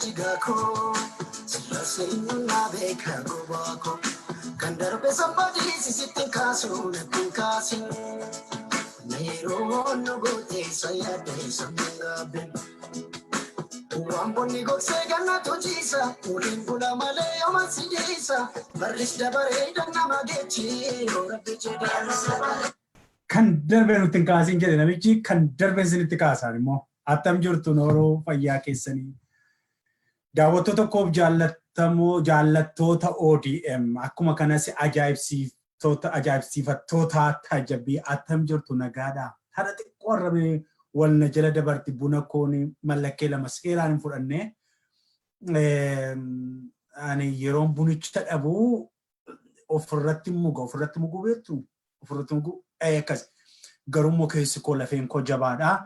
Jigaa koo sirra seenyuun naa beeka gobaa koo kan darbe somebody sisitti hin kaasu natti hin kaasin na yeroo nu goote isa yaadde sammuun gaabbin. Waan bonni gogsee gannatu ciisa waliin bula malee yooma si dhiisa barris dabaree nama geechi yoo rabbi jedhee. Kan darbe nutti hin kaasin jedhe namichi, kan darbe isinitti kaasaan immoo. Attam jirtu, nooroo fayyaa keessanii? Daawwattoota koof jaallattamoo, jaallattoota ODM, akkuma kanas ajaa'ibsiiftoota, ajaa'ibsiifattoota taajabbii, attam jirtu, nagaadha? Har'a xiqqoo arrabee wal na jala dabarti, buna koon mallakkee lama seeraan hin fudhanne. Ani yeroon bunicha dhabu ofirratti muga, ofirratti muguu beektu, ofirratti muguu akkas. Garuu immoo keessi koo, lafeen koo jabaadha.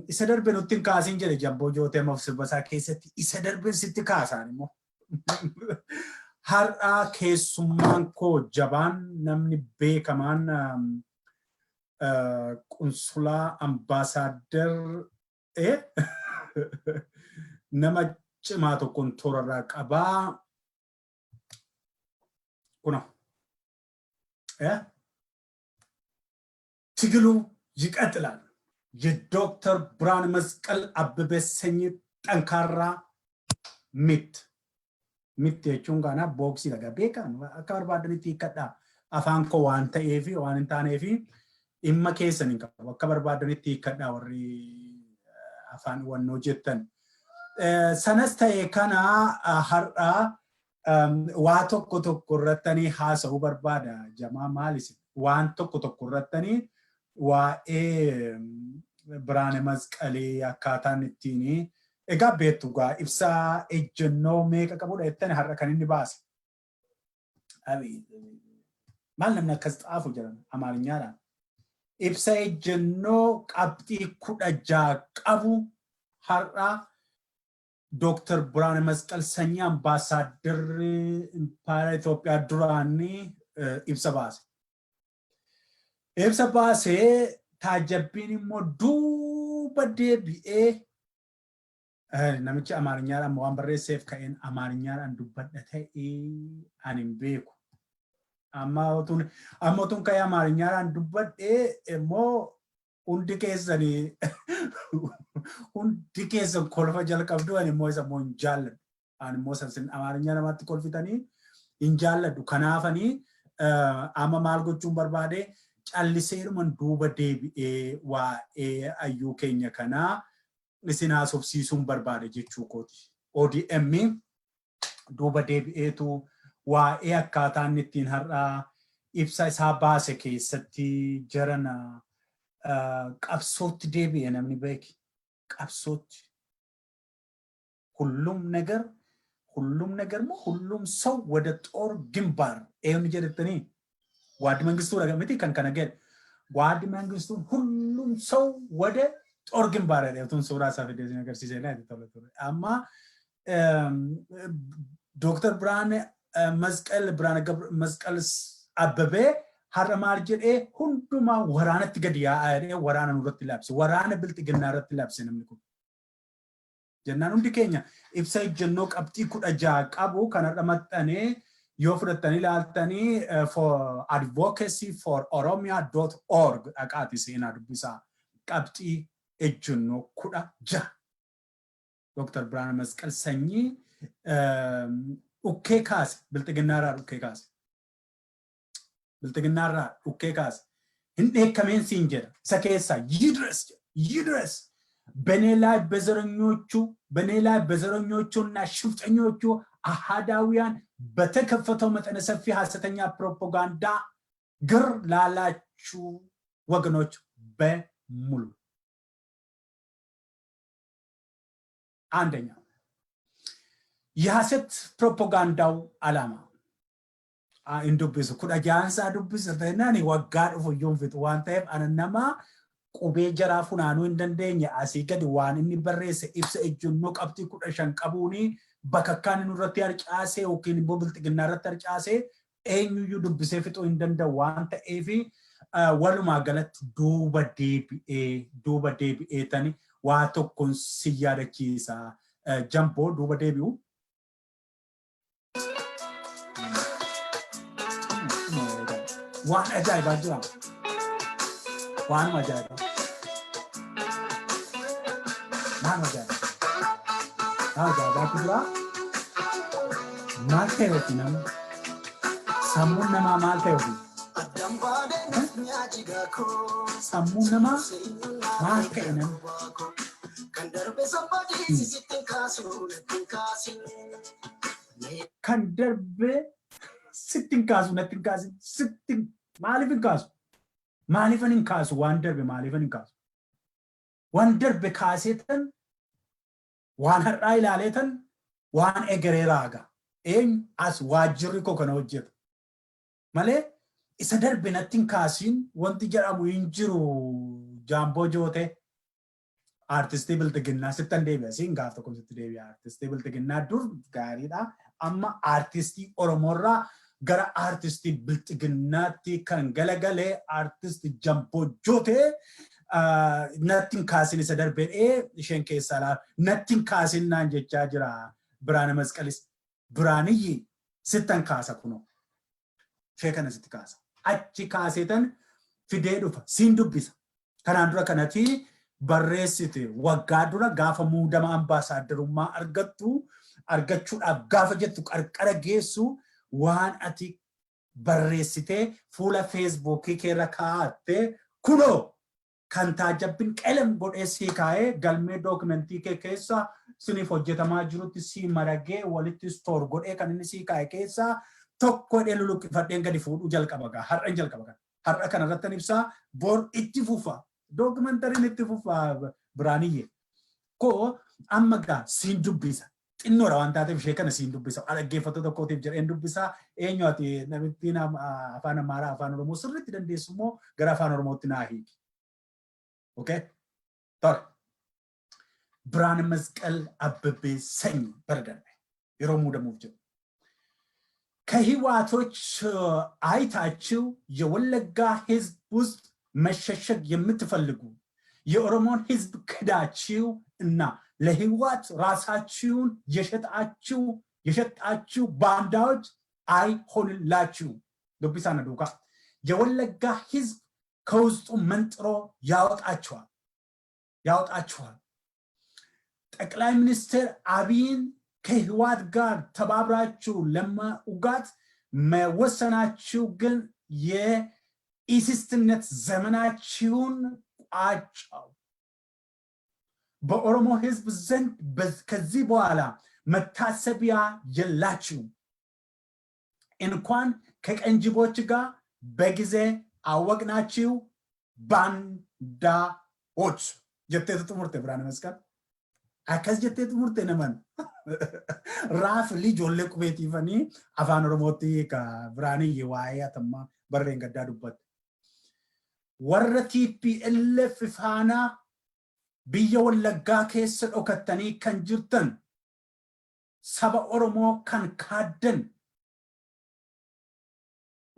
Isa darbe nutti hin kaasin jedhe Jamboo Jootee of sirba isaa keessatti, isa darbe sitti kaasaan immoo. Har'a keessummaan koo jabaan, namni beekamaan, qunsulaa ambaasaaddar, nama cimaa tokkoon toorarraa qabaa. Kuno. ትግሉ ይቀጥላል። የዶክተር ብርሃነ መስቀል አበበ ሰኚ ጠንካራ ምት። ምት jechuun kana booksii dhagaa beekan akka barbaadanitti hiikkadhaa. Afaan koo waan ta'eefi waan hin taaneefi dhimma keessan hin qabu, akka barbaadanitti hiikkadhaa warri afaan wannoo jettan. Sanas ta'e kana har'a waa tokko tokko irrattanii haasa'uu barbaada. Jamaa maalis waan tokko tokko irrattanii waa'ee Biraane Masqalii akkaataan ittiin egaa beektu gaa, ibsa ejjennoo meeqa qabudha jettani har'a kan inni baase. Maal namni akkas xaafu jedhan Amaarinyaadhaan. Ibsa ejjennoo qabxii 16 qabu har'a Dooktar Biraane Masqal Sanyii, ambaasaadarri Impaayera Itoophiyaa duraanii, ibsa baase. Ibsa baasee taajabbiin immoo duuba deebi'ee namichi Amaarinyaadhaan waan barreesseef ka'een Amaarinyaadhaan dubbadha ta'ee ani hin beeku. Amma otuun ka'ee Amaarinyaadhaan dubbadhee immoo hundi keessan kolfa jalqabdu, ani immoo isa immoo hin jaalladhu. Ani immoo san Amaarinyaa namatti kolfitanii hin jaalladhu. Kanaafanii amma maal gochuun barbaade, calliseeruman duuba deebi'ee waa'ee ayyuu keenya kanaa isin haasofsiisuun barbaade jechuu kooti. ODM duuba deebi'eetu waa'ee akkaataa inni ittiin har'a ibsa isaa baase keessatti jarana qabsootti deebi'e namni beeki. Qabsootti. ሁሉም ነገር ሁሉም ነገር moo ሁሉም ሰው ወደ ጦር ግንባር eenyu jedhettanii Gwaaddi Mangistuu miti kan kana jedhe. Gwaaddi Mangistuun ሁሉም ሰው ወደ ጦር ግንባር jedhe utuun suuraa isaa fidee isin agarsiisee naatti tola ture. Amma Dooktar Biraane Masqal, Biraane Masqal Abbabee har'a maal jedhee, hundumaa waraanatti gadi yaa'aa jedhee waraana nurratti labse. Waraana bilxiginnaa irratti labse namni kun. Jennaan hundi keenya ibsa ejjennoo qabxii 16 qabu kanarra maxxanee yoo fudhattanii ilaaltanii, for advocacyfororomia.org dhaqaati seenaa dubbisaa, qabxii ejjennoo 16. Dr. Birhaane Masqal Sanyii dhukkee kaase, bilxiginnaarraa dhukkee kaase. Bilxiginnaarraa dhukkee kaase. Hin dheekkameen siin jedha. Isa keessaa ይድረስ ይድረስ በእኔ ላይ በዘረኞቹ በእኔ ላይ በዘረኞቹና ሽፍጠኞቹ አሃዳውያን በተከፈተው መጠነ ሰፊ ሐሰተኛ ፕሮፓጋንዳ ግር ላላችሁ ወገኖች በሙሉ፣ አንደኛ፣ የሐሰት ፕሮፓጋንዳው ዓላማ hin dubbisu. 16nsaa dubbisu ta'inaan waggaa dhufu iyyuu hin fixu waan ta'eef, ana nama qubee jaraa funaanuu hin dandeenye asii gadi waan inni barreesse ibsa ejjennoo qabxii 15 qabuuni bakakkaan inni irratti harcaasee yookiin immoo bilxiginnaa irratti harcaasee eenyuyyuu dubbisee fixuu hin danda'u waan ta'eef, walumaa galatti duuba deebi'ee tani waa tokkoon si yaadachiisa. Jamboo duuba deebi'u. Waan ajaa'ibaa jira. Waanuma ajaa'ibaa. Waan ajaa'ibaa. Waan ajaa'ibaatu jira. Maal ta'e ofii namni? Sammuun namaa maal ta'e ofii? Sammuun namaa maal ta'e namni? Kan darbe sitti hin kaasu, natti hin kaasin, sitti maaliif hin kaasu? Maaliifan hin kaasu waan darbe, maaliifan hin kaasu? Waan darbe kaaseetan waan har'aa ilaaleetan waan egeree raaga. Eenyu as waajjirri koo kana hojjeta. Malee isa darbe natti hin kaasiin wanti jedhamu hin jiru. Jaamboo Jootee. Aartistii Bilxiginnaa sittan deebi'a, siin gaaf tokko sitti deebi'a. Aartistii Bilxiginnaa dur gaariidha. Amma aartistii Oromoorraa gara aartistii Bilxiginnaatti kan galagale aartistii Jamboo Jootee natti hin kaasin isa darbee isheen keessaa laa natti hin kaasin naan jechaa jira. Biraana Masqalis Biraaniyyi sittan kaasa, kunoo ishee kana sitti kaasa. Achi kaaseetan fidee dhufa, siin dubbisa. Kanaan dura kanati barreessite waggaa dura gaafa muudama ambaasaaddarummaa argattu, argachuudhaaf gaafa jettu, qarqara geessu, waan ati barreessitee fuula Feesbuukii keerra kaa'atte kunoo kan taajjabbin qelem godhee sii kaa'ee galmee dookimentii kee keessa siniif hojjetamaa jirutti sii maragee walitti store godhee kan inni sii kaa'e keessaa tokko hidhee luluqqifadheen gadi fuudhuu jalqaba gaa. Har'an jalqaba kana. Har'a kana irrattan ibsaa, bor itti fufa. Dookimentariin itti fufa. Biraaniyye. Koo amma gaa siin dubbisa. Xinnoodha waan taateef ishee kana siin dubbisa. Dhaggeeffattoota kootiif jedheen dubbisa. Eenyu ati namittiin afaan Amaaraa, afaan Oromoo sirriitti dandeessu immoo gara afaan Oromootti naa hiiki. Okay? Tole. Birhaane Masqal Abbabee Sanyi bara darbe yeroo muudamuuf jedhu. ከህወሓቶች አይታችሁ የወለጋ ህዝብ ውስጥ መሸሸግ የምትፈልጉ፣ የኦሮሞን ህዝብ ክዳችሁ እና ለህወሓት ራሳችሁን የሸጣችሁ ባንዳዎች አይሆንላችሁ። Dubbisaa na duukaa. የወለጋ ህዝብ ከውስጡ መንጥሮ ያወጣችኋል፣ ያወጣችኋል። ጠቅላይ ሚኒስትር አብይን ከህወሓት ጋር ተባብራችሁ ለመውጋት መወሰናችሁ ግን የኢሲስትነት ዘመናችሁን ቋጫው። በኦሮሞ ህዝብ ዘንድ ከዚህ በኋላ መታሰቢያ የላችሁም። እንኳን ከቀንጅቦች ጋር በጊዜ አወቅናችሁ ባንዳዎች jetteetu xumurte Birhaane Masqal. Akkas jettee xumurte naman. Raafli ijoollee qubeetiifanii afaan Oromootti ka Biraaniyye waa'ee atammaa barreen gaddaa dubbatte. Warra TPLF faanaa biyya Wallaggaa keessa dhokattanii kan jirtan, saba Oromoo kan kaaddan,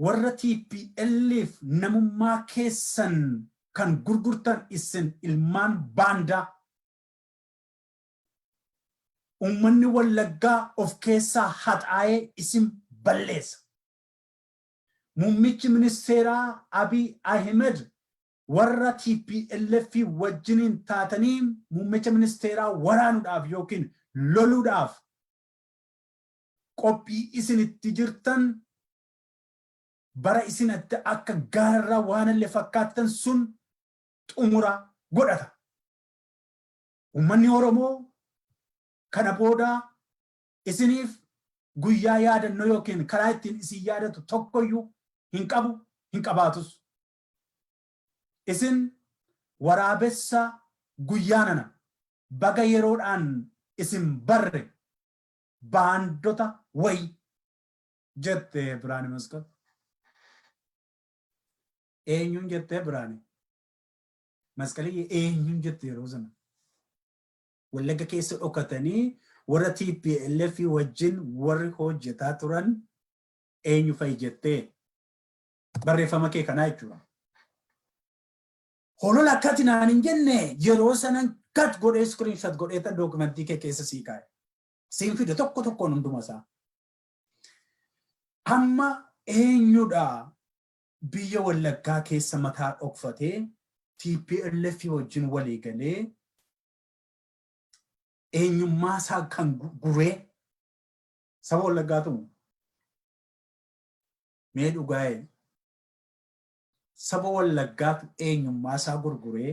warra TPLF namummaa keessan kan gurgurtan, isin ilmaan baandaa, uummanni Wallaggaa of keessaa haxaa'ee isin balleessa. Muummichi ministeeraa Abiy Ahmed warra TPLF wajjiniin taatanii muummicha ministeeraa waraanuudhaaf yookiin loluudhaaf qophii isinitti jirtan, bara isinatti akka gaararraa waan illee fakkaattan sun xumura godhata. Uummanni Oromoo kana booda isiniif guyyaa yaadannoo yookiin karaa ittiin isin yaadatu tokkoyyuu hin qabu, hin qabaatus. Isin waraabessa guyyaa nana, baga yeroodhaan isin barre, baandota wayi jette Biraane Masqal. Eenyuun jettee Biraane? Masqalii eenyuun jette yeroo sana? Wallagga keessa dhokatanii warra TPLF wajjin warri hojjetaa turan eenyu fa'i jettee barreeffama kee kanaa jechuudha. Holola akkati naan hin jenne yeroo sanan Cut godhee, screenshot godhee tan dookumentii kee keessa sii kaa'e. Siin fide tokko tokkoon hunduma isaa. Amma eenyudha biyya Wallaggaa keessa mataa dhokfatee TPLF wajjin walii galee eenyummaa isaa kan guree saba Wallaggaatu mee dhugaa'e, saba Wallaggaatu eenyummaa isaa gurguree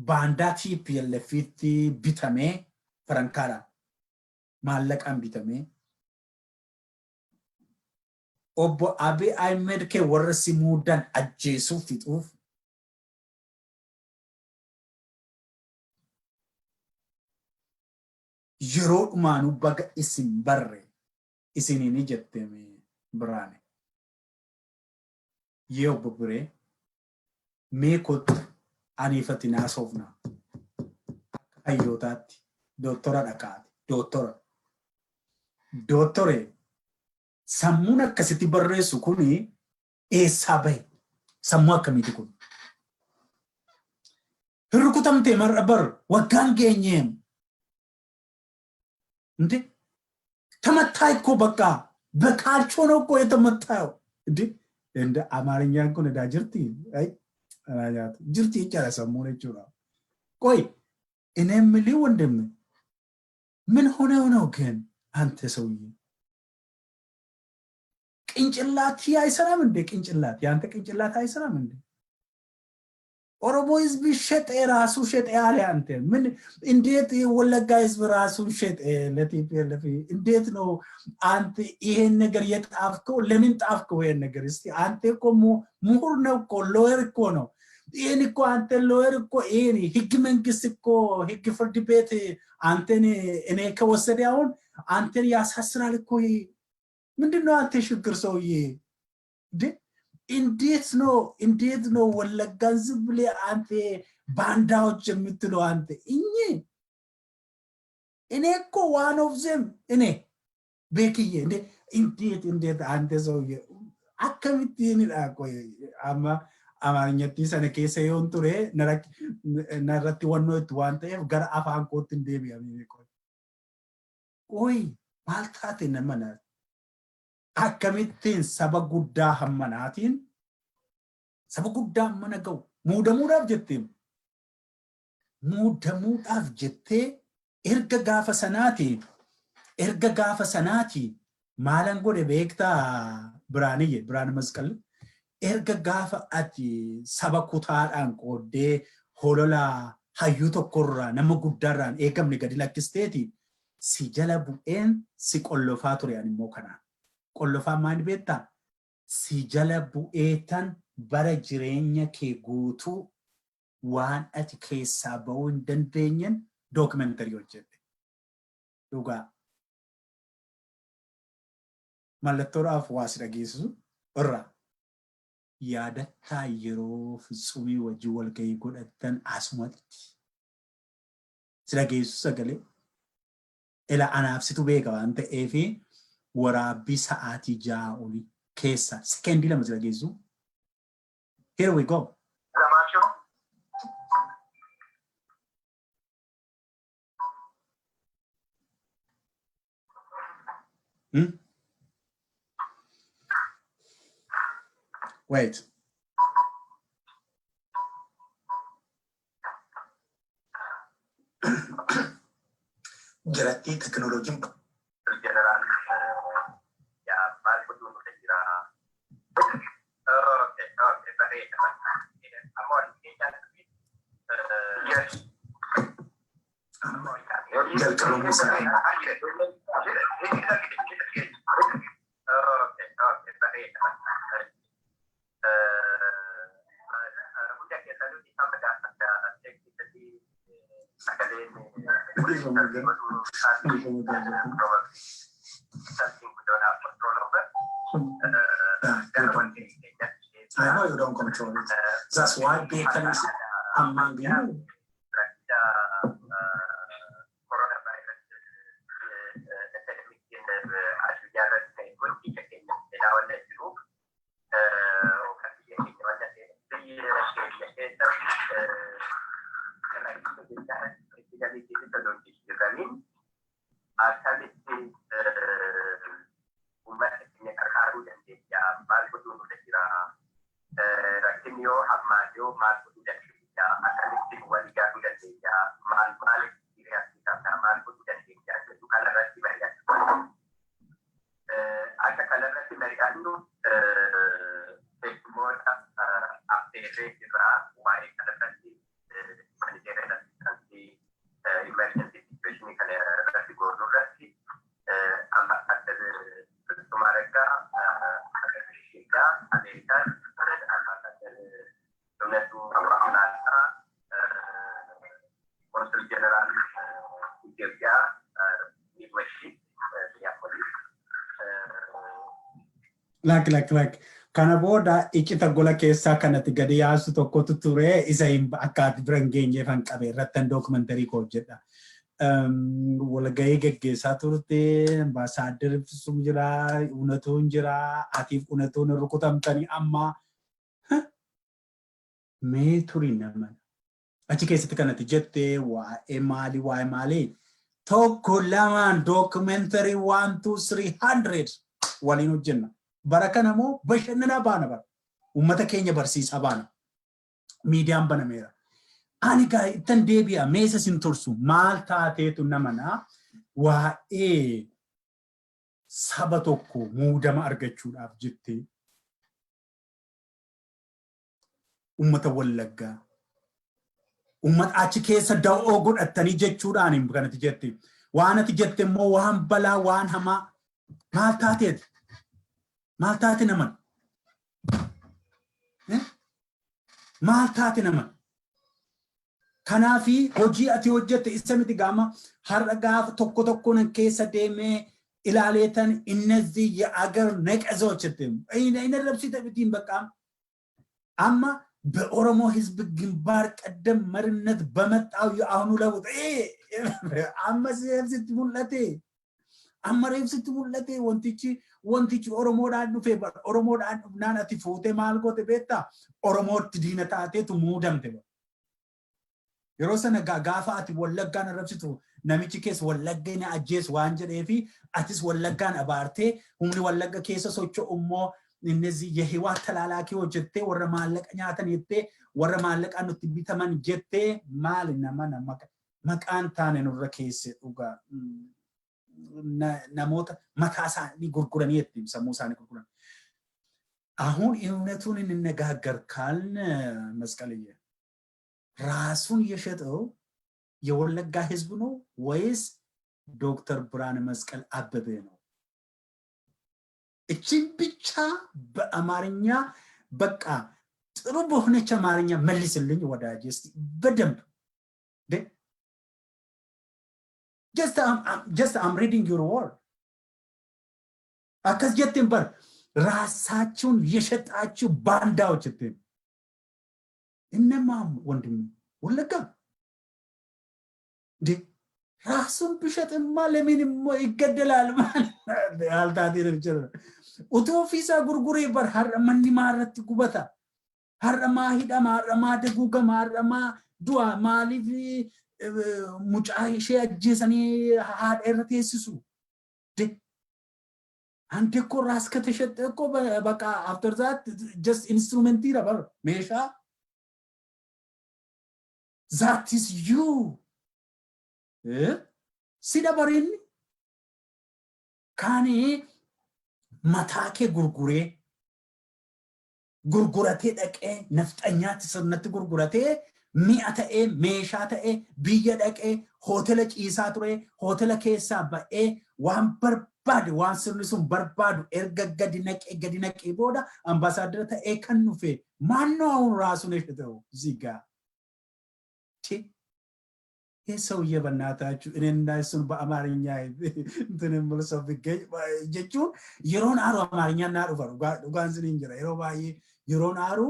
baandaa TPLFitti bitamee, farankaadhaan maallaqaan bitamee, obbo Abiy Ahmed kee warra si muudan ajjeesuuf, fixuuf, yeroo dhumaanuu baga isin barre isiniini jetteme Biraane. Yee, obbo Biree, mee kottu aniifati naasofna akka hayyootaatti. Doottora dhaqaati. Doottora. Doottore, sammuun akkasitti barreessu kuni eessaa bahe? Sammuu akkamiiti kun? Hin rukutamtee mar'a bar waggaan geenyeem. እንዴ ተመታ እኮ፣ በቃ በካልቾ ነው እኮ የተመታው። እንዴ እንደ አማርኛን kun edaa jirti, ay jirti jechaadha sammuun jechuudha. ቆይ እኔ የምልህ ወንድም፣ ምን ሆነው ነው ግን አንተ ሰውዬ? ቅንጭላት አይሰራም እንዴ? ቅንጭላት፣ የአንተ ቅንጭላት አይሰራም እንዴ? ኦሮሞ ህዝብ ሸጠ፣ ራሱ ሸጠ ያለ አንተ ምን፣ እንዴት ወለጋ ህዝብ ራሱን ሸጠ ለ TPLF? እንዴት ነው አንተ ይሄን ነገር የጣፍከው? ለምን ጣፍከው ይሄን ነገር? እስቲ አንተ እኮ ምሁር ነው እኮ፣ lawyer እኮ ነው። ይሄን እኮ አንተ lawyer እኮ፣ ይሄን ህግ መንግስት እኮ፣ ህግ ፍርድ ቤት አንተን እኔ ከወሰደ አሁን አንተን ያሳስራል እኮ። ይሄ ምንድነው አንተ ችግር ሰውዬ እንዴ? እንዴት ነው ወለጋን ዝም ብለህ አንተ ባንዳዎች የምትለው አንተ? እኚህ እኔ እኮ one of them፣ እኔ ቤክዬ፣ እንዴ እንዴት እንዴት አንተ ሰውዬ akkamittiinidha? Qoy, amma amaarinyattii sana keessa yoon ture narratti wannoo itti waan ta'eef gara afaan kootti hin deebi'amee. Qoy qoy, maal taate nama na akkamittiin saba guddaa hammanaatiin, saba guddaa hammana ga'u muudamuudhaaf jettee? Erga gaafa sanaati maalan godhe beektaa, Biraaniyye, Biraan Masqal? Erga gaafa ati saba kutaadhaan qooddee holola hayyuu tokkorraa, nama guddaarraan eegamne gadi lakkisteeti, si jala bu'een si qollofaa ture. Ani immoo kanaan qollofaa maal beektaa? Si jala bu'eetan bara jireenya kee guutuu waan ati keessaa ba'uu hin dandeenyen dookimentarii hojjedhe. Dhugaa. Mallattoodhaaf waa si dhageessisu irraa. Yaadattaa yeroo Fitsumii wajjin walgahii godhattan asumatti si dhageessu sagalee? Ila anaaf situ beeka waan ta'eefi waraabbii sa'aatii 6 olii keessa sekendii 2 si dhageessu. Here we go. Gamaachoo. Wait. Jalatti teknooloojiin Jeneraal yaa maal godhuun nurra jira? Okay, bareeda. Amma waliin keenyaa Yes. Jalqabamuu isaa. Okay, bareeda. Hunda keessanuu ifama gaafadha. Sagaleen something we don't have control over. I know you don't control it. That's why Beekan is among you. Rakkina coronavirus epidemic addunyaa irratti ta'e kun biyya keenya seenaa wanta jiruuf, yookaan biyya keenya wanta ta'e, biyya keenya keessa rakkina Maal godhuu dandeenya? Akkamitti wal ijaaruu dandeenya? Maal maal experience qabna? Maal godhuu dandeenya? Jedhu kanarratti mari'annu. Akka kanarratti mari'annu keessummoota affeerree jirraa waa'ee kanarratti humanitarian assistance emergency situation kana irratti goonuu irratti Ambaasaadar Fitsum Araggaa Ameerikaa Ameerikaan, Ambaasaadar Iwnetuu Laataa, Consul General Itoophiyaa Midwest Minneapolis. Lakki, lakki, lakki. Kana booda iccita gola keessaa kanatti gadi yaasu tokkotu ture, isa akka ati bira hin geenyeef han qabe irratti documentary koo hojjedha. Walgahii geggeessaa turte, Ambaasaaddarri Fitsum jira, Unatuun jira, atiif Unatuun rukutamtanii amma mee turi nama. Achi keessatti kanatti jette waa'ee maalii, waa'ee maalii? Tokko lamaan documentary 1, 2, 300 waliin hojjenna. Bara kana immoo bashannanaa baana bara. Uummata keenya barsiisaa baana. Miidiyaan banameera. Ani gaa ittan deebi'a, meesa sin tursu, maal taateetu namanaa waa'ee saba tokko muudama argachuudhaaf jettee uummata Wallaggaa uummata achi keessa da'oo godhattanii jechuudhaan kanatti jette. Waan ati jette immoo waan balaa, waan hamaa. Maal taateeti? Maal taate naman? Maal taate naman? Kanaafi hojii ati hojjette isa miti gaama har'a gaafa tokko tokkoon keessa deemee ilaaleetan እነዚህ የአገር ነቀዞች jette inni rabsite mitiin በቃ amma በኦሮሞ ሕዝብ ግንባር ቀደም መሪነት በመጣው የአሁኑ ለውጥ amma reebsitti mul'ate, amma reebsitti mul'ate. Wantichi Oromoodhaan dhufe. Oromoodhaan dhufnaan ati fuutee maal goote beektaa? Oromootti diina taateetu muudamte. Yeroo sana gaafa ati Wallaggaan arrabsitu namichi keessa Wallagga ni ajjeesu waan jedheefi atis Wallaggaan abaartee humni Wallagga keessa socho'u immoo እነዚህ የህወሓት ተላላኪዎች jettee, warra maallaqa nyaatan jettee, warra maallaqaan nutti bitaman jettee, maali nama maqaan taane nurra keesse dhugaa namoota mataa isaanii gurguranii ittiin sammuu isaanii gurguran. አሁን እውነቱን እንነጋገር ካልን መስቀልዬ ራሱን የሸጠው የወለጋ ህዝብ ነው ወይስ ዶክተር ብርሃነ መስቀል አበበ ነው? እችን ብቻ በአማርኛ በቃ ጥሩ በሆነች አማርኛ መልስልኝ ወዳጅ እስቲ በደንብ። Just I'm reading your word. Akkas jetteen bar, ራሳችሁን የሸጣችሁ ባንዳዎች jetteen. እነማም ወንድሜ ወለጋ እንዴ ራሱን ቢሸጥማ ለምን ይገደላል? Altaatee utuu ofiisaa gurguree bar har'a manni maarratti gubata? Har'a maa hidhama? Har'a maa daguugama? Har'a maa du'a? Maaliif mucaa ishee ajjeesanii haadha irra teessisu? አንዴ እኮ ራስ ከተሸጠ እኮ በቃ after that just instrument ነበር meeshaa. That is you si dabarinni kaani mataa kee gurguree gurguratee dhaqee nafxanyaatti sirnatti gurguratee mi'a ta'ee meeshaa ta'ee biyya dhaqee hootela ciisaa ture, hootela keessaa ba'ee waan barbaade, waan sirni sun barbaadu erga gadi naqee booda ambaasaadara ta'ee kan dhufe ማነው? አሁን ራሱን የሸጠው እዚህ ጋር ይህ ሰውዬ በእናታችሁ እኔና እሱን በአማርኛ እንትን የምል ሰው ቢገኝ jechuun yeroon aaru Amaarinyaan naa dhufa. Dhugaan siniin jira, yeroo baay'ee yeroon aaru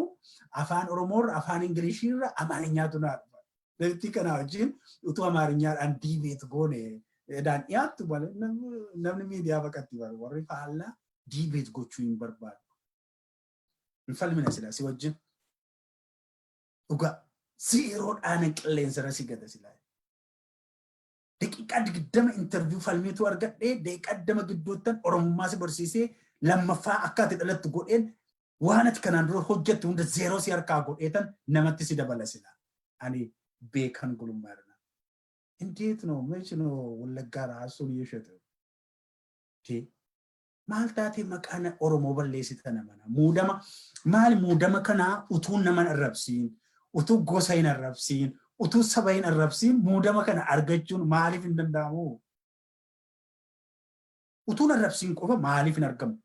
Afaan Oromoorra, Afaan Ingiliishiirra Amaariñaatu naa dhufa. Lafti kana wajjin utuu Amaariñaadhaan debate goone edaan dhiyaattu malee namni miidiyaa baqatti baru warri faallaa debate gochuu hin barbaadu. Hin falmina sila si wajjin. Dhugaa zeeroodhaan qilleensarra si gata silaa. Daqiiqaa 20 interview falmiitu argadhee daqiiqaa 20 gidduuttan Oromummaa si barsiisee lammaffaa akka ati dhalattu godheen. Waan ati kanaan dura hojjette hunda zeeroo si harkaa godheetan namatti si dabala sila. Ani Beekan Gulummaa irra. እንዴት ነው? መች ነው ወለጋ ራሱን የሸጠው? Maal taatee maqaan Oromoo balleessita namana? Muudama maali? Muudama kanaa utuu nama hin arrabsiin, utuu gosa hin arrabsiin, utuu saba hin arrabsiin muudama kana argachuun maaliif hin danda'amu? Utuu hin arrabsiin qofa maaliif hin argamu?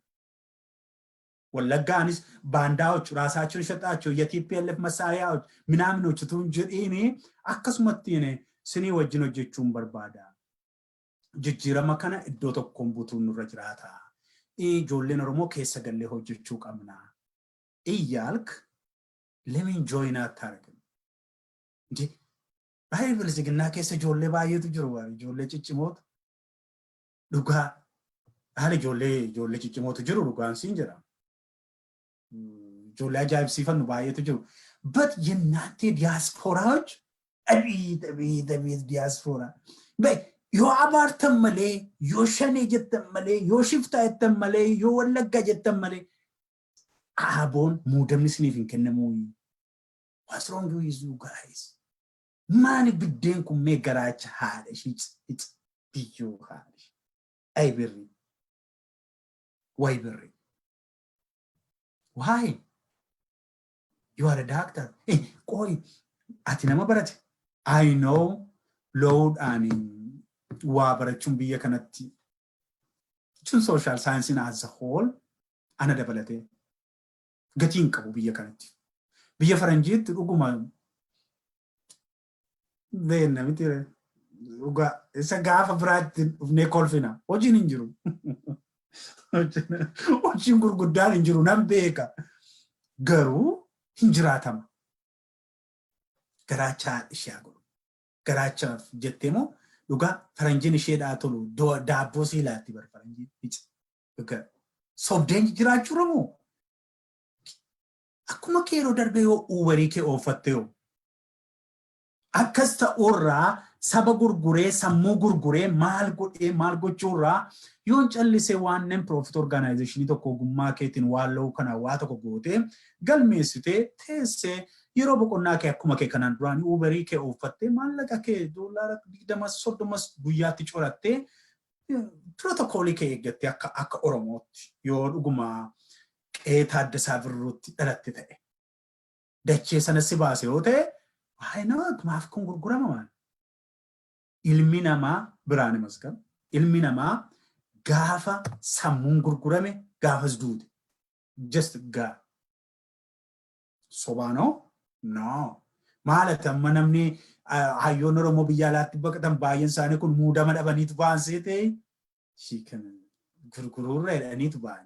ወለጋንስ ባንዳዎች ራሳቸውን ሸጣቸው የ TPLF መሳሪያዎች ምናምኖች utuu hin jedhiin akkasumatti sinii wajjin hojjechuun barbaada. Jijjiirama kana iddoo tokkoon butuun nurra jiraata. Ijoolleen Oromoo keessa gallee hojjechuu qabna. እያልክ ለምን join አታደርግም? እንዴ baay'ee bilisiginnaa keessa ijoollee baay'eetu jiru, ijoollee ciccimootu dhugaa haala ijoollee ciccimootu jiru, dhugaan siin jedha. Ijoollee ajaa'ibsiifannu baay'eetu jiru. But የእናንተ ዲያስፖራዎች፣ አቤት አቤት አቤት ዲያስፖራ፣ yoo abaartan malee, yoo shanee jettan malee, yoo shiftaa jettan malee, yoo wallaggaa jettan malee aaboon muudamni isiniif hin kennamuu. What's wrong with you guys? Maali biddeen kun mee garaacha haadha ishii biyyoo haadha ishii. Ay birri. Way birri. Why? You are a doctor. Eh, qoy, ati nama barate. I know, lowdhaan waa barachuun biyya kanatti jechuun social science as a whole ana dabalatee gatii hin qabu biyya kanatti. Biyya faranjiitti dhuguma beenna miti, dhugaa isa gaafa biraatti dhufnee kolfina, hojiin hin jiru. Hojiin gurguddaan hin jiru, nan beeka. Garuu hin jiraatama. Garaacha ishee haa godhu. Garaachaaf jettee moo dhugaa faranjiin isheedhaa tolu daabboo sii laatti bar faranjiin. Sobdeen jiraachuu moo? Akkuma kee yeroo darbee yoo Uberii kee ooffatte yoo akkas ta'urraa saba gurguree, sammuu gurguree, maal godhee maal gochuurraa yoon callisee waan non profit organization tokko ogummaa keetiin waan la'uu kana waa tokko gootee galmeessitee teessee yeroo boqonnaa kee akkuma kee kanaan duraan Uberii kee ooffattee maallaqa kee $20, 30 guyyaatti corattee pirootokoolii kee eeggattee akka Oromootti yoo dhuguma qe'ee Taaddasaa Birruutti dhalatte ta'e, dachee sana si baase yoo ta'e, why not? Maaf kun gurgurama maal? Ilmi namaa biraan masqal. Ilmi namaa gaafa sammuun gurgurame gaafas duute. Just gaa. Sobaanoo? No. Maal amma namni hayyoon Oromoo biyya alaatti baqatan baay'een isaanii kun muudama dhabaniitu ba'an seetee gurguruurra jedhaniitu ba'an.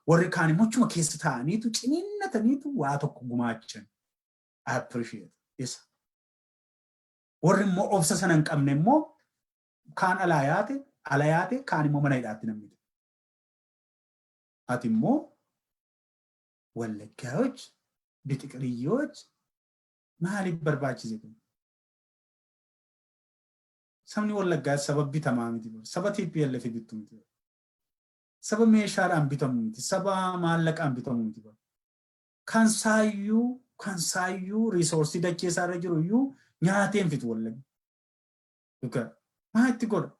Warri kaan immoo achuma keessa taa'aniitu ciniinnataniitu waa tokko gumaachan. I appreciate isa. Warri immoo obsa sana hin qabne immoo kaan alaa yaate ala yaate, kaan immoo mana hidhaatti namni. Ati immoo wallaggaዎች bixiqiriyyoች maaliif barbaachise kun? Sabni Wallaggaa saba bitamaa miti. Saba TPLF bittu miti. Saba meeshaadhaan bitamu miti. Saba maallaqaan bitamu miti. Kan saayyuu resource dachee isaarra jiru iyyuu nyaateen fitu Wallagga. Dhugaa maa itti godha?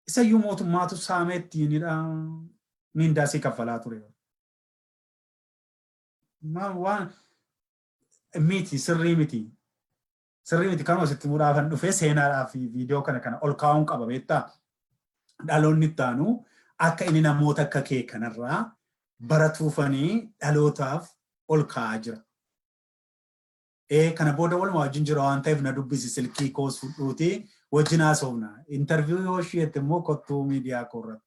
Isayyuu mootummaatu saamee ittiinidha miindaasii kaffalaa ture. Waan miti, sirrii miti. Sirrii miti. Kanuma sitti mudhaafan dhufee seenaadhaaf viidiyoo kana ol kaa'uun qaba, beektaa. Dhaloonni itti aanu akka inni namoota akka kee kanarraa baratuufanii dhalootaaf ol kaa'aa jira. Ee, kana booda walumaa wajjin jira waan ta'eef na dubbisi, silkii koos fudhuuti wajjin haasofna. Interview yoo isheetti immoo kottuu miidiyaa koo irratti.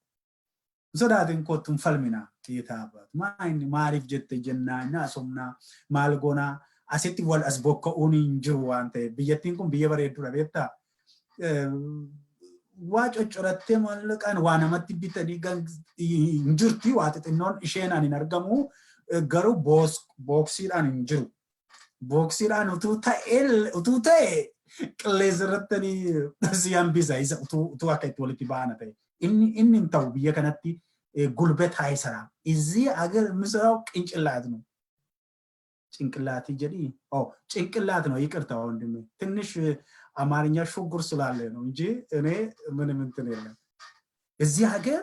Sodaatiin kottuun falmina xiitaa baatu. Maa inni maaliif jette jennaa haasofnaa, maal goonaa, asitti wal as bokka'uun hin jiru waan ta'eef, biyyattiin kun biyya bareedduudha, beektaa. Waa coccorattee maallaqaan waa namatti bitanii hin jirti, waa xixinnoon isheenaan hin argamu, garuu booksiidhaan hin jiru. Booksiidhaan utuu ta'e qilleensa irratti si hambisa isa utuu akka itti walitti baana ta'e. Inni hin ta'u biyya kanatti. ጉልበት አይሰራም። እዚህ አገር የምሰራው ቅንጭላት ነው። ጭንቅላት jedhi ጭንቅላት ነው። ይቅርታ ወንድሜ፣ ትንሽ አማርኛ ሹጉር ስላለ ነው እንጂ እኔ ምንም እንትን የለም። እዚህ ሀገር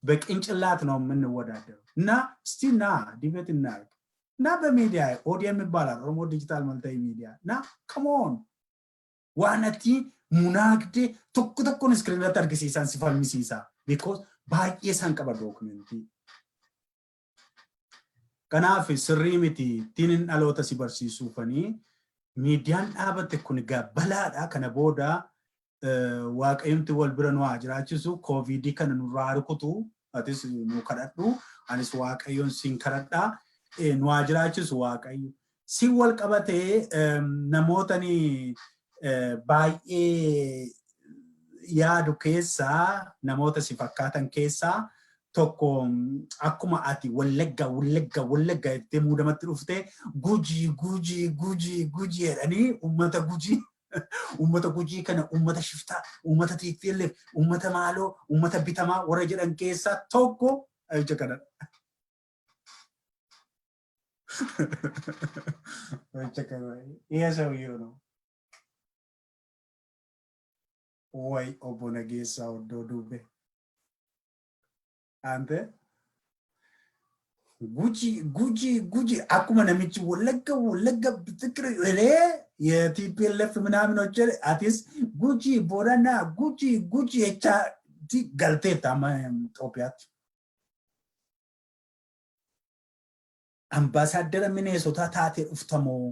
በቅንጭላት ነው የምንወዳደረው። እና እስቲ ና debate እናርግ እና በሚዲያ ODM ይባላል፣ ኦሮሞ ዲጂታል መልቲ ሚዲያ እና come on, waan ati munaagdee tokko tokkoon screen irratti argisiisan si falmisiisa, because baay'ee isaan qaba dookumentii. Kanaaf sirrii miti ittiin dhaloota si barsiisuufanii miidiyaan dhaabatte kun egaa balaadha. Kana booda Waaqayyomti wal bira nu haa jiraachisu, koovidii kana nurraa rukutu. Atis nu kadhadhu, anis Waaqayyoon siin kadhadhaa, nu haa jiraachisu Waaqayyo. Si wal qabatee namootani baay'ee yaadu keessaa, namoota si fakkaatan keessaa tokko, akkuma ati Wallagga, Wallagga, Wallagga jettee muudamatti dhuftee, Gujii, Gujii, Gujii, Gujii jedhanii uummata Gujii kana uummata shiftaa, uummata TPLF, uummata maaloo, uummata bitamaa warra jedhan keessaa tokko ija kanadha. ይሄ ሰውዬው ነው ወይ? ኦቦ ነጌሳ ወዶ ዱቤ፣ አንተ ጉጂ፣ ጉጂ፣ ጉጂ akkuma namichi Wallagga, Wallagga bitikiri jedhee የ TPLF ምናምኖች atis Guji, Boorana, Guji, Guji jechaa galteetta amma Itoophiyaatti. Ambaasaadara Mineesotaa taatee dhuftamoo?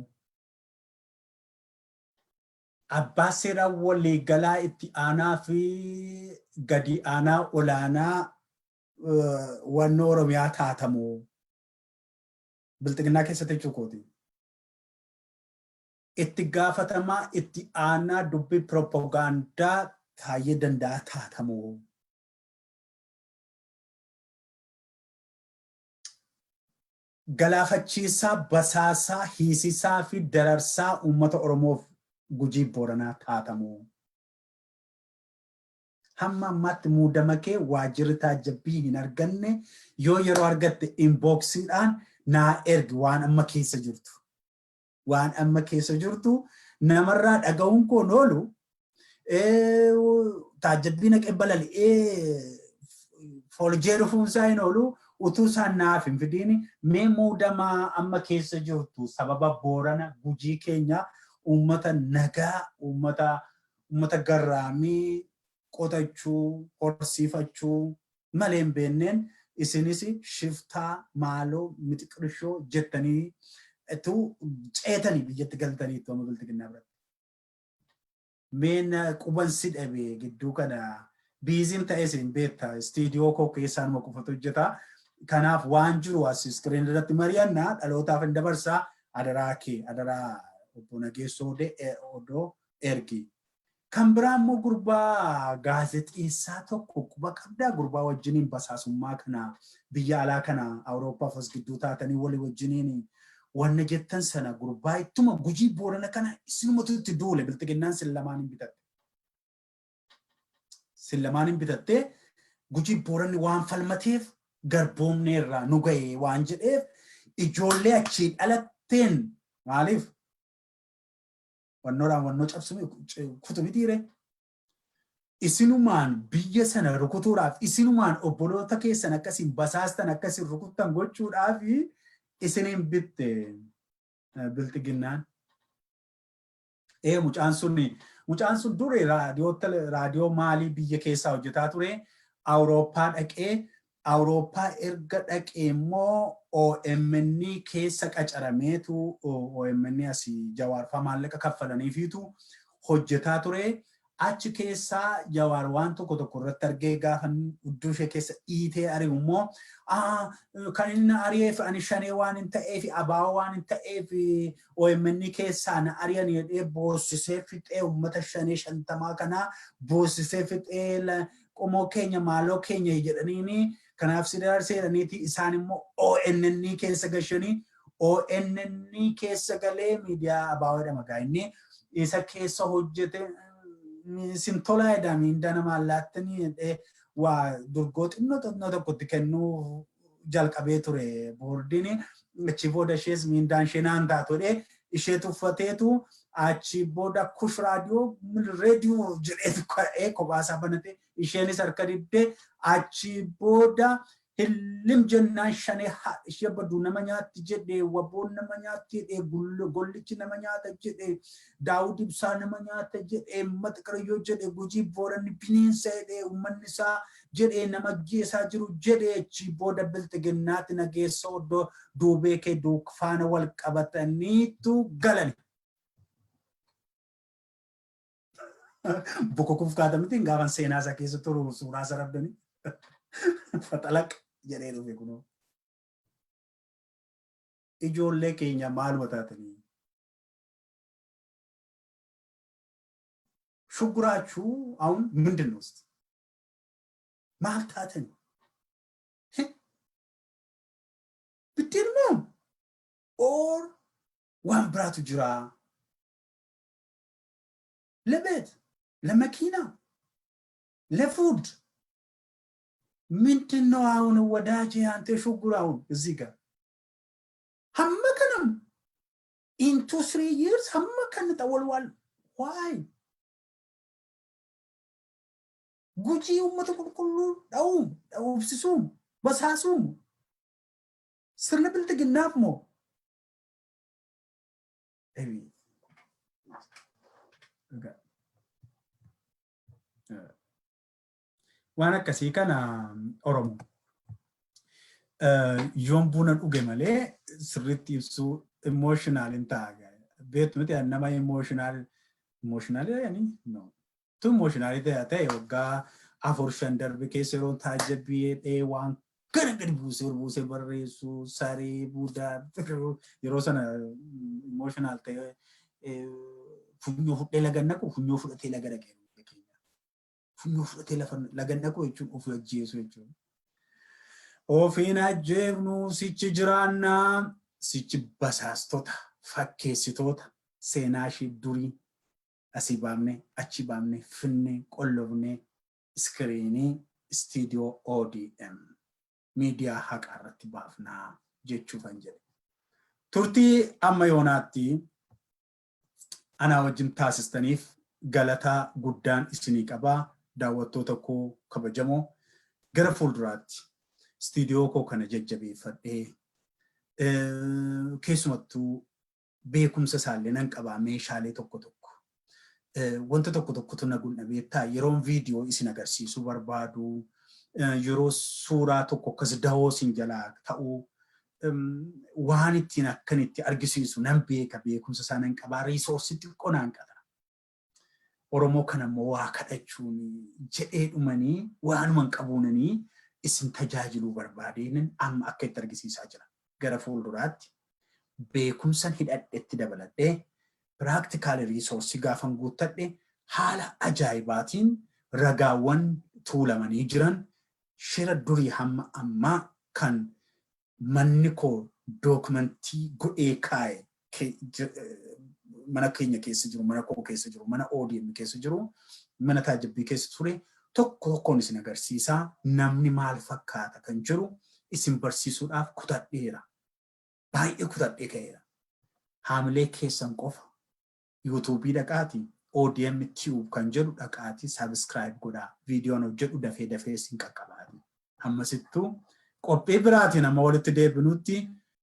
Abbaa seeraa waliigalaa itti aanaa fi gadi aanaa olaanaa wannoo Oromiyaa taatamoo? Bilxiginnaa keessatti jechuukooti. Itti gaafatamaa itti aanaa dubbii piroopagaandaa Taayyee Danda'a taatamoo? Galaafachiisaa, basaasaa, hiisisaa fi dararsaa uummata Oromoof Gujii Booranaa taatamoo? Hamma ammaatti muudama kee waajjirri taajjabbii hin arganne. Yoo yeroo argatte inboxiidhaan naa ergi waan amma keessa jirtu. Waan amma keessa jirtu namarraa dhaga'uun koon oolu, taajjabbii naqee balali'ee foljee dhufuunsaa hin oolu. Utuu isaan naaf hin fidiin, mee muudamaa amma keessa jirtu sababa Boorana Gujii keenya, uummata nagaa, uummata garraamii, qotachuu horsiifachuu malee hin beenneen, isinis shiftaa, maaloo, mixiqirshoo jettanii tu ceetanii biyyatti galtanii itti amma Bilxiginnaa biratti. Mee quban si dhabe gidduu kana busyn ta'es hin beekta, istiidiyoo koo keessaa numa qofatu hojjeta. Kanaaf waan jiru as screen irratti mari'annaa, dhalootaaf hin dabarsaa. Adaraa kee, adaraa obbo Nageessoo Odoo ergi. Kan biraa immoo gurbaa gaazexeessaa tokko quba qabdaa? Gurbaa wajjiniin basaasummaa kana biyya alaa kana Awurooppaaf as gidduu taatanii walii wajjiniin wanna jettan sana, gurbaa ittuma Gujii Boorana kana isinumatu itti duule. Bilxiginnaan sin lamaan hin bitatte. Sin lamaan hin bitattee. Gujii Booranni waan falmateef garboomneerraa nu ga'e waan jedheef, ijoollee achii dhalatteen maaliif wannoodhaan wannoo cabsume kutu mitiire? Isinumaan biyya sana rukutuudhaaf, isinumaan obboloota keessan akkasiin basaastan, akkasiin rukuttan gochuudhaaf isiniin bitte Bilxiginnaan. Ee, mucaan sun dure raadiyoo maalii biyya keessaa hojjetaa ture. Awurooppaa dhaqee, Awurooppaa erga dhaqee immoo OMN keessa qacarameetu, OMN asii Jawaarfaa maallaqa kaffalaniifiitu hojjetaa ture. Achi keessaa Jawaar waan tokko tokko irratti argee gaafa hudduu ishee keessa dhiitee ari'u immoo, kan inni ari'eef ani Shanee waan hin ta'eef, ABO waan hin ta'eef OMN keessaa na ari'an jedhee boossisee fixee, uummata Shanee 50 kanaa boossisee fixee, qomoo keenya, maaloo keenya jedhaniini, kanaaf si daraarsee jedhaniiti isaan immoo ONN keessa gashanii, ONN keessa galee miidiyaa ABO jedhama gaa inni isa keessa hojjete. Isin tolaa jedhaa, miindaa namaa laattanii jedhee Waa durgoo xinnoo xinnoo tokkotti kennuu jalqabee ture boordiin. Achi booda ishees miindaan ishee naan taatu jedhee ishee tuffateetu, achi booda Kush Raadiyoo reediyoo jedheetu ka'ee kophaasaa banate. Isheenis harka diddee, achi booda hillim jennaan shanee ishee baduu nama nyaatti jedhee, waboon nama nyaatti jedhee, gollichi nama nyaata jedhee, Daawud Ibsaa nama nyaata jedhee, Maxqiriyyoo jedhee, Gujii Booranni bineensa jedhee, uummanni isaa jedhee, nama ajjeesaa jiru jedhee, achi booda Bilxiginnaatti nageessa oddoo duubee kee faana wal qabataniitu galani. Bokokuuf kaata miti gaafan seenaa isaa keessa turu suuraa isaa dhabdanii. Faxalaq jedhee dhufe kunoo. Ijoollee keenya maaluma taatanii? ሽጉራችሁ አሁን ምንድን ነው? እስቲ maal taatanii? Biddeen moo or waan biraatu jira? ለቤት፣ ለመኪና፣ ለ food ምንድን ነው አሁን ወዳጄ? አንተ ሽጉር አሁን እዚህ ጋር hamma kanam in 2-3 years hamma kana xawalwal, why? Gujii uummata qulqulluu dha'uum, dha'uubsisuum, basaasuum sirna Bilxiginnaaf moo? Ebi. Egaa. Waan akkasii kana Oromoo. Yoon buna dhuge malee sirriitti ibsuu emotional hin ta'a. Beektu miti, nama emotional emotional yani no. Tu emotional ta'e waggaa 4-5 darbe keessa yeroo taajjabbii waan gara gadi buusee ol buusee barreessu, saree buudaa, yeroo sana emotional ta'e funyoo fudhee laga naqu, funyoo fudhatee laga dhaqee, funyoo fudhatee lafa laga naqu jechuun of ajjeesu jechuudha. Ofiin ajjeefnu, sichi jiraannaa, sichi basaastota, fakkeessitoota seenaa ishee durii asii baafne, achi baafne, finne, qollofne, iskiriinii istiidiyoo ODM miidiyaa haqaa irratti baafnaa jechuufan jedhe. Turtii amma yoonaatti anaa wajjin taasistaniif galataa guddaan isinii qabaa, daawwattoota koo kabajamoo. Gara fuulduraatti istiidiyoo koo kana jajjabeeffadhee, keessumattuu beekumsa isaallee nan qabaa, meeshaalee tokko tokko wanta tokko tokkotu na gundhabeettaa, yeroon viidiyoo isin agarsiisuu barbaadu, yeroo suuraa tokko akkas dahoo isin jalaa ta'uu, waan ittiin akkan itti argisiisu nan beeka, beekumsa isaa nan qabaa, resource xiqqoo naan qaba. Oromoo kana immoo waa kadhachuun jedhee dhumanii waanuma hin qabuunanii isin tajaajiluu barbaadeen amma akka itti argisiisaa jira. Gara fuulduraatti beekumsan hidhadhetti dabaladhee, practical resource gaafan guuttadhe, haala ajaa'ibaatiin ragaawwan tuulamanii jiran, shira durii hamma ammaa kan manni koo dookumentii godhee kaa'e, mana keenya keessa jiru, mana koo keessa jiru, mana ODM keessa jiru, mana taajabbii keessa ture tokko tokkoon isin agarsiisaa, namni maal fakkaata kan jiru isin barsiisuudhaaf kutadheera. Baay'ee kutadhee ka'eera. Haamilee keessan qofa yuutuubii dhaqaati, ODM Tube kan jedhu dhaqaati, subscribe godhaa. Viidiyoon hojjedhu dafee dafee isin qaqqabaati. Hammasittuu qophii biraatiin amma walitti deebinutti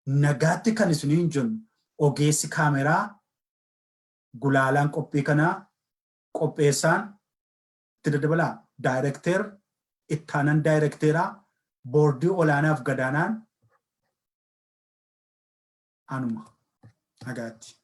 nagaatti kan isiniin jennu ogeessi kaameraa, gulaalaan qophii kanaa, qopheessaan itti daddabalaa, daayirekteer, ittaanan daayirekteeraa, boordii olaanaaf gadaanaan anuma, nagaatti.